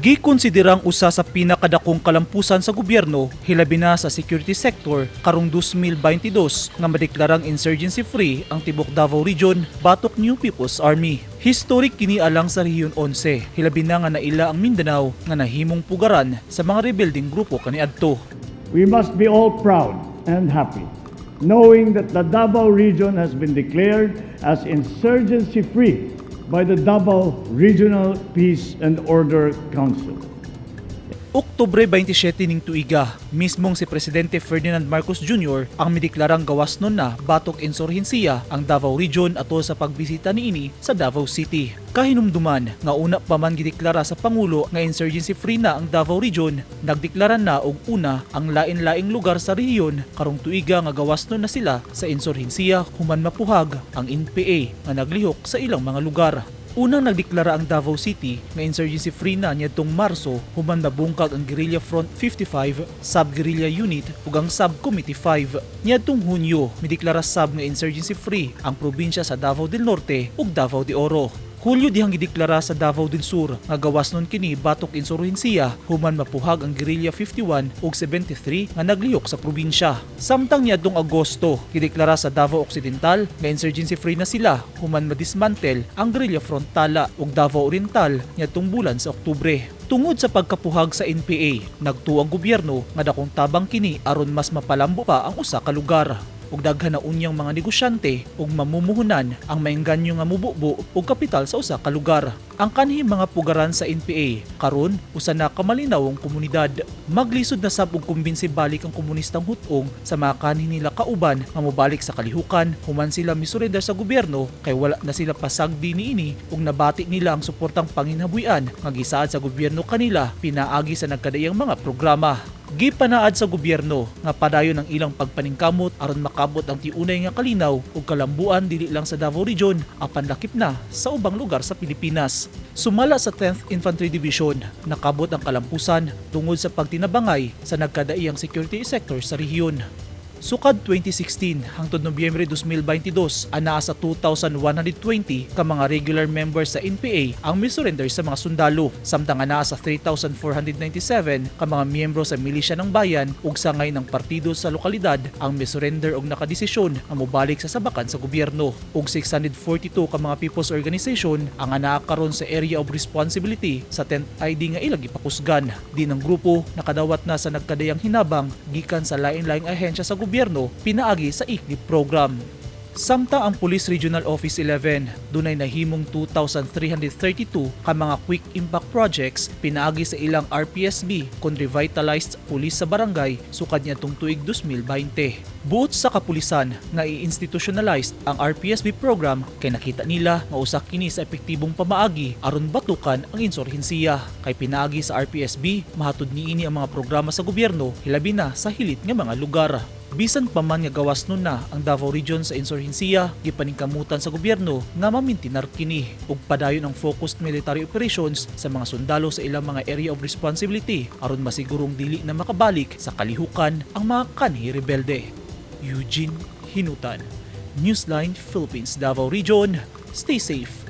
Gikonsiderang usa sa pinakadakong kalampusan sa gobyerno, hilabi na sa security sector, karong 2022 nga madeklarang insurgency free ang tibok Davao Region batok New People's Army. Historic kini alang sa Rehiyon 11, hilabi na nga naila ang Mindanao nga nahimong pugaran sa mga rebeldeng grupo kaniadto. We must be all proud and happy knowing that the Davao Region has been declared as insurgency free by the Davao Regional Peace and Order Council. Oktubre 27 ning tuiga, mismong si Presidente Ferdinand Marcos Jr. ang mideklarang gawas nun na batok insurhensiya ang Davao Region atol sa pagbisita niini sa Davao City. Kahinumduman nga una pa man gideklara sa Pangulo nga insurgency free na ang Davao Region, nagdeklara na og una ang lain-laing lugar sa rehiyon karong tuiga nga gawas nun na sila sa insurhensiya human mapuhag ang NPA nga naglihok sa ilang mga lugar. Unang nagdeklara ang Davao City nga insurgency free na niadtong Marso human nabungkag ang Guerrilla Front 55, Sub-Guerrilla Unit ug ang Sub-Committee 5. Niadtong Hunyo, mideklara sab nga insurgency free ang probinsya sa Davao del Norte ug Davao de Oro. Hulyo dihang gideklara sa Davao del Sur nga gawas nun kini batok insurhensiya human mapuhag ang Guerrilla 51 ug 73 nga naglihok sa probinsya. Samtang niadtong Agosto, gideklara sa Davao Occidental nga insurgency free na sila human madismantle ang Guerrilla Front Tala ug Davao Oriental niadtong bulan sa Oktubre. Tungod sa pagkapuhag sa NPA, nagtuo ang gobyerno nga dakong tabang kini aron mas mapalambo pa ang usa ka lugar ug daghan na unyang mga negosyante ug mamumuhunan ang maengganyo nga mububo og kapital sa usa ka lugar. Ang kanhi mga pugaran sa NPA karon usa na ka malinawong komunidad. Maglisod na sab og kumbinsi balik ang komunistang hut-ong sa mga kanhi nila kauban nga mobalik sa kalihukan human sila misurrender sa gobyerno kay wala na sila pasagdi niini ug nabati nila ang suportang panginhabuy-an nga gisaad sa gobyerno kanila pinaagi sa nagkadaiyang mga programa. Gipanaad sa gobyerno nga padayon ang ilang pagpaningkamot aron makabot ang tiunay nga kalinaw ug kalambuan dili lang sa Davao Region apan lakip na sa ubang lugar sa Pilipinas. Sumala sa 10th Infantry Division, nakabot ang kalampusan tungod sa pagtinabangay sa nagkadaiyang security sector sa rehiyon. Sukad 2016 hangtod Nobyembre 2022, anaa sa 2,120 ka mga regular members sa NPA ang misurrender sa mga sundalo, samtang anaa sa 3,497 ka mga miyembro sa milisya ng bayan ug sangay ng partido sa lokalidad ang misurrender og nakadesisyon nga mobalik sa sabakan sa gobyerno, ug 642 ka mga people's organization ang anaa karon sa area of responsibility sa 10th ID nga ilang gipakusgan. Diin ang grupo nakadawat na sa nagkadayang hinabang gikan sa lain-laing ahensya sa gobyerno pinaagi sa ICLIP program. Samtang ang Police Regional Office 11 dunay nahimong 2,332 ka mga quick impact projects pinaagi sa ilang RPSB kon Revitalized Police sa Barangay sukad niadtong tuig 2020. Buot sa kapulisan nga i-institutionalized ang RPSB program kay nakita nila nga usa kini sa epektibong pamaagi aron batukan ang insurhensiya, kay pinaagi sa RPSB mahatod niini ang mga programa sa gobyerno, hilabi na sa hilit nga mga lugar. Bisan pa man nga gawas nun na ang Davao Region sa insurhensiya, gipaningkamutan sa gobyerno nga mamintinar kini ug padayon ang focused military operations sa mga sundalo sa ilang mga area of responsibility aron masigurong dili na makabalik sa kalihukan ang mga kanhi rebelde. Eugene Hinutan, Newsline Philippines, Davao Region. Stay safe.